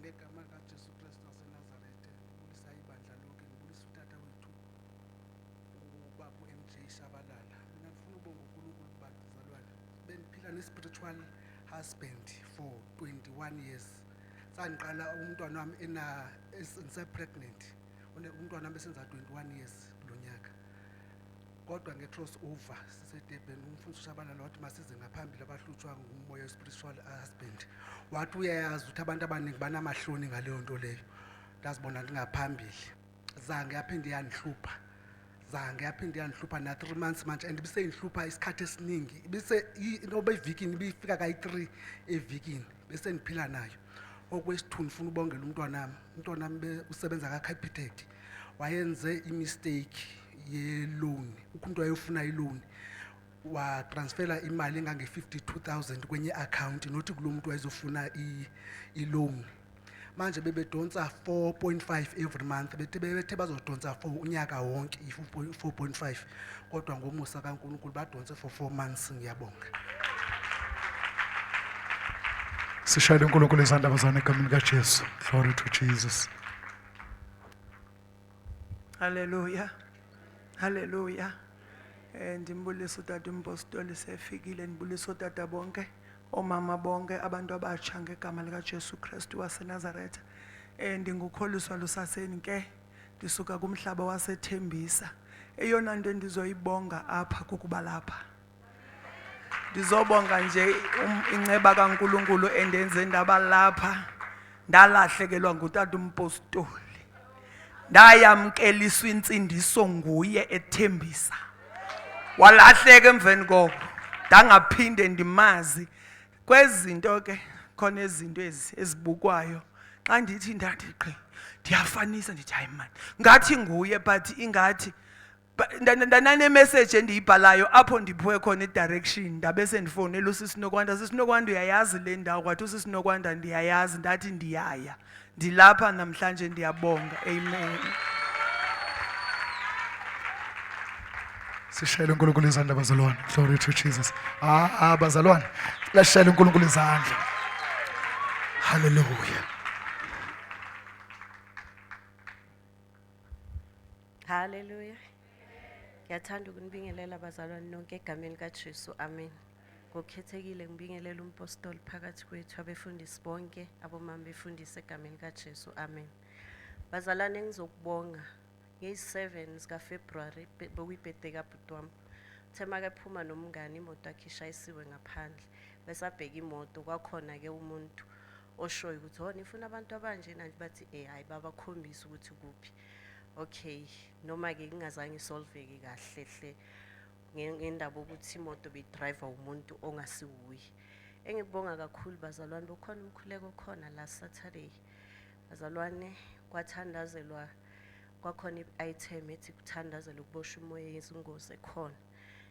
Ngegama likaJesu Kristu waseNazaretha, ngibulisa ibandla lonke, ngibulisa utata wethu ubaba u-MJ Shabalala. Mina ngifuna ukubonga uNkulunkulu, bazalwane. Bengiphila ne-spiritual husband for 21 years. Sangiqala umntwana wami ena ngise-pregnant. Umntwana wami esenza 21 years kulo nyaka. Kodwa nge-cross over siseDurban, umfundisi uShabalala wathi masize ngaphambili abahlutshwa ngumoya we-spiritual husband. Wathi uyayazi ukuthi abantu abaningi banamahloni ngaleyo nto leyo. Ndazibona ndingaphambili. Zange yaphinde yandihlupha. Zange yaphinde yandihlupha na 3 months manje, and ibiseyinhlupha isikhathi esiningi. Ibise noba evikini ibifika kayi-3 evikini bese ngiphila nayo. Okwesithu ngifuna ubongela umntwana wami. Umntwana wami usebenza ka-Capitec. Wayenze i-mistake ye-loan. Umuntu wayefuna i-loan, watransfera imali engange-52,000 kwenye account, nothi kulo muntu wayezofuna i-loan. Manje bebedonsa 4.5 every month, bethe bethe bazodonsa for unyaka wonke i-4.5, kodwa ngomusa kaNkulunkulu badonse for 4 months. Ngiyabonga. Sishayele uNkulunkulu izandla, bazalwane, egameni likaJesu. Glory to Jesus. Hallelujah. Hallelujah. Ndimbulisa utata umpostoli sefikile, ndibulisa otata bonke, omama bonke, abantu abatsha ngegama lika Jesu Kristu waseNazaretha. Ndingukholiswa lusaseni ke, ndisuka kumhlaba waseThembisa. Eyona nto endizoyibonga apha kukuba lapha. Ndizobonga nje inceba kaNkulunkulu endenze ndaba lapha. Ndalahlekelwa ngutata umpostoli. Ndayamkeliswa intsindiso nguye eThembisa. Walahleka emveni koko. Ndangaphinde ndimazi. Kwezinto ke khona izinto ezi ezibukwayo. Xa ndithi ndathi qhi ndiyafanisa, ndithi hayi man, ngathi nguye, but ingathi ndanane message endiyibhalayo apho ndiphiwe khona i-direction. Ndabe sendifowunela usisi Nokwanda. Sisi Nokwanda, uyayazi le ndawo? Kwathi usisi Nokwanda, ndiyayazi. Ndathi ndiyaya, ndilapha namhlanje, ndiyabonga. Amen. Sishayele uNkulunkulu izandla, bazalwane. Glory to Jesus. Ah, bazalwane, sishayele uNkulunkulu izandla. Hallelujah. Hallelujah. Ngiyathanda ukunibingelela, bazalwane nonke, egameni likaJesu. Amen. Ngokukhethekile ngibingelela umpostoli phakathi kwethu, abefundisi bonke, abomama befundisi, egameni likaJesu. Amen. Bazalwane, ngizokubonga ngeyi-7 zika February, bekuyibirthday kabhuti wami. Uthe makaphuma nomngane, imoto yakhe ishayisiwe ngaphandle. Besabheka imoto, kwakhona ke umuntu oshoyo ukuthi, "Oh, nifuna abantu abanje nanje." Bathi, "Eh, hayi," babakhombisa ukuthi kuphi. Okay, noma ke kungazange isolveke kahle hle ngendaba ukuthi imoto beyidrayiva umuntu ongasiwuye. Engikubonga kakhulu, bazalwane, bokhona umkhuleko khona last Saturday. Bazalwane, kwathandazelwa, kwakhona i-item ethi kuthandazelwa ukuboshwa umoya yezingozi ekhona,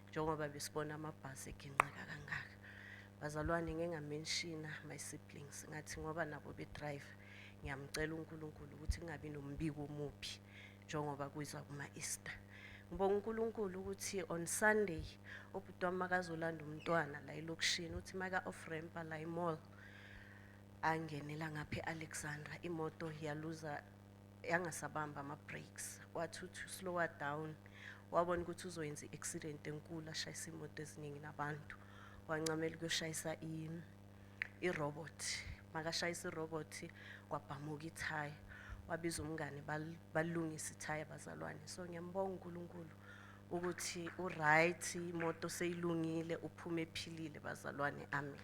njengoba besibona amabhasi eginqeka kangaka. Bazalwane, ngingamenshina my siblings, ngathi ngoba nabo bedrive, ngiyamcela uNkulunkulu ukuthi kungabi nombiko omubi njengoba kuza kuma-Easter. Ngibonga uNkulunkulu ukuthi on Sunday ubhuti wami makazolanda umntwana la elokishini, uthi maka off ramp la e-mall, angenela ngapha e-Alexandra, imoto yaluza, yangasabamba ama-brakes. Wathi uthi slower down, wabona ukuthi uzoyenza i-accident enkulu, ashayisa imoto eziningi nabantu. Wancamela ukuyoshayisa i-robot. Makashayisa i-robot, kwabhamuka ithaya. Wabiza umngane, balungisa ithaya, bazalwane. So ngiyambonga uNkulunkulu ukuthi u-right, imoto seyilungile, uphume ephilile, bazalwane. Amen.